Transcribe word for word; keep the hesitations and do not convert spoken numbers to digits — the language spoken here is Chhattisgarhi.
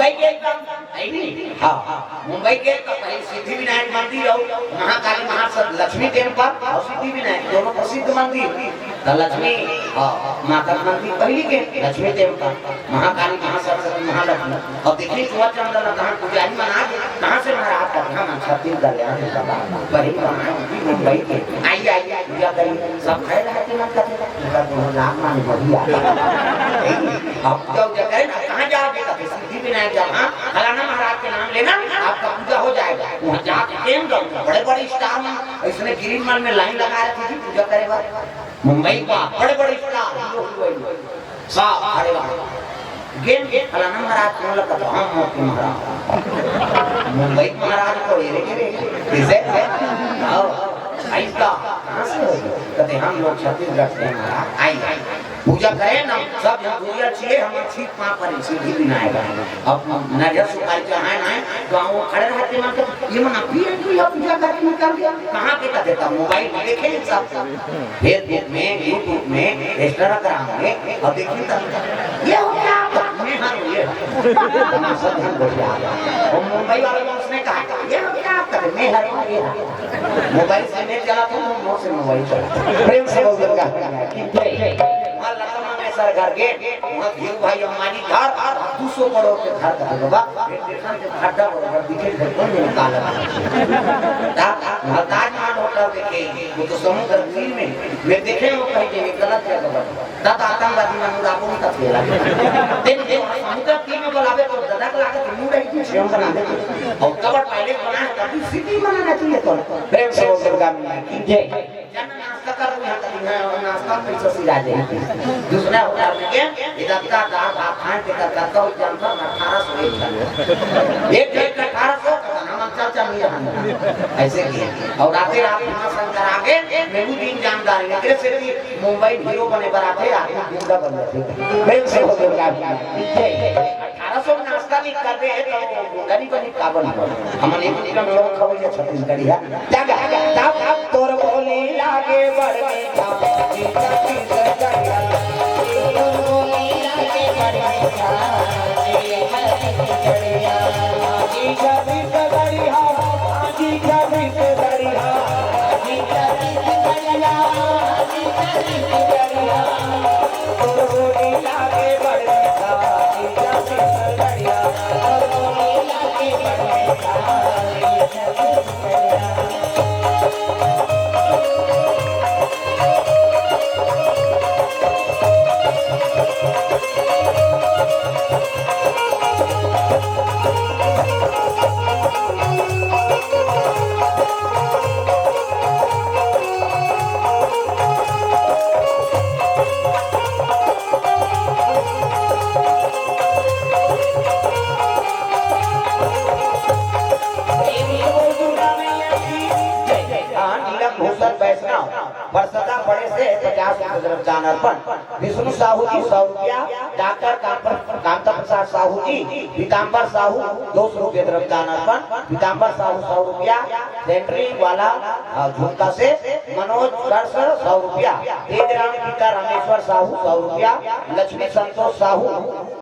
मुंबई के एकदम, है नहीं? हाँ, मुंबई के तो पहले सिद्धि विनायक मंदिर और महाकाली महासत लक्ष्मी टेम्पल और सिद्धि विनायक दोनों प्रसिद्ध मंदिर। तो लक्ष्मी, हाँ, माता के मंदिर पहली के लक्ष्मी टेम्पल, महाकाली महासरस्वती महालक्ष्मी। और देखिए चुआ चंदन कहाँ पुजारी मना के कहाँ से महाराज का कहाँ मन छत्तीसगढ़ ले आए बाबा। पहली बनाए मुंबई के। आई आई पूजा करी, सब खाए रहे थे मन करते। पूरा दोनों लाख मान बढ़िया। अब पूजा उजा करे ना, कहाँ जाओगे? कहते सिद्धि विनायक जाओ, हाँ, फलाना महाराज के नाम लेना, आपका पूजा हो जाएगा। वहाँ जाके टेम दो, बड़े बड़े स्टार मन, इसने ग्रीन मॉल में लाइन लगा रखी थी पूजा करे बर। मुंबई का बड़े बड़े स्टार, हीरो हीरोइन, सब खड़े रहे। गेम के फलाना महाराज कौन लगा? तो हम मोती महाराज। मुंबई के महाराज को ये रे, ये रे, किसे? आओ, ऐसा कहाँ से हो? कहते हम लोग छत्तीसगढ़ से हैं महाराज। आई, आई। पूजा करें ना, सब जन पूजा चाहिए, हम अच्छी पाँव पर सीढ़ी भी ना आएगा। अब नारियल सुपारी चढ़ाए ना, तो वो खड़े रहते मन तो, ये मन अभी है, पूजा करके निकल गया। कहाँ के कहते? तब मोबाइल में देखे सब। Facebook में, YouTube में, Instagram में, और देखिए तब ये हो क्या आपका? मैं हर ये हूँ। तमाशा ध्यान बोल रहा है। वो मुंबई वाले ने उसने कहा, "ये हो क्या आपका?" मैं हर ये हूँ। मोबाइल से नेट चलाता हूँ, मुंह से मोबाइल चलाता हूँ। प्रेम से बोल दुर्गा मैया की जय। वहाँ लता मंगेशकर घर के, वहाँ धीरू भाई अंबानी घर, और दो सौ करोड़ के घर का बाबा। खड्डा बरोबर दिखे, घर कोई नहीं काला। ता-, ताजमहल होटल देखे, वो तो समुद्र तीर में, मैं देखे वो कहीं देखे गलत जगह पर। तब आतंकवादी मन उड़ाबो नहीं तब खेला। देख, देख, समुद्र तीर में बोलावे तो दादा को लागत मुंह रही थी, छेम बना दे। और कबर टॉयलेट बना है, तब भी सिटी बनाना चाहिए तो। प्रेम से बोल दुर्गा मैया की जय। जन नाश्ता कर रहे हैं, कभी है, और नाश्ता में पैसा सिरा जाए। दूसरा होटल में गए, इधर का दाल भात खाए के, इधर का तो जानता हूँ, अठारह सौ एक का। एक एक का अठारह सौ का, हम चर्चा नहीं रहना। ऐसे किए। और रातें रात भीमा शंकर आगे, मैं वो दिन जानदार है। एकरे से भी मुंबई हीरो बने बर आथे, आदमी गुंडा बन जाथे। प्रेम से बोल दुर्गा मैया की जय। अठारह सौ नाश्ता नहीं कर रहे हैं, तो वो गुंडा नहीं बनी, का बनी? हमन एक दिन का मेवा खवैया छत्तीसगढ़िया। तब, तब, तब तोर बोली लागे बड़ मीठा, मीठा, मीठा, मीठा। तोर बोली लागे बड़ मीठा, मीठा, मीठा, मीठा। मीठा, मीठा, मीठा। हाँ, नीलम भूषण वैष्णव, बरसदा पड़े से पचास रुपये तरफ दान अर्पण। विष्णु साहू जी, सौ रुपया। डॉक्टर कांत-, कांता प्रसाद साहू जी, पीताम्बर साहू, दो सौ रुपये तरफ दान अर्पण। पीताम्बर साहू, सौ रुपया। सेंटरिंग वाला, अ, झुमका से मनोज कर्स, सौ रुपया। तेजराम पिता रामेश्वर साहू, सौ रुपया। लक्ष्मी संतोष साहू,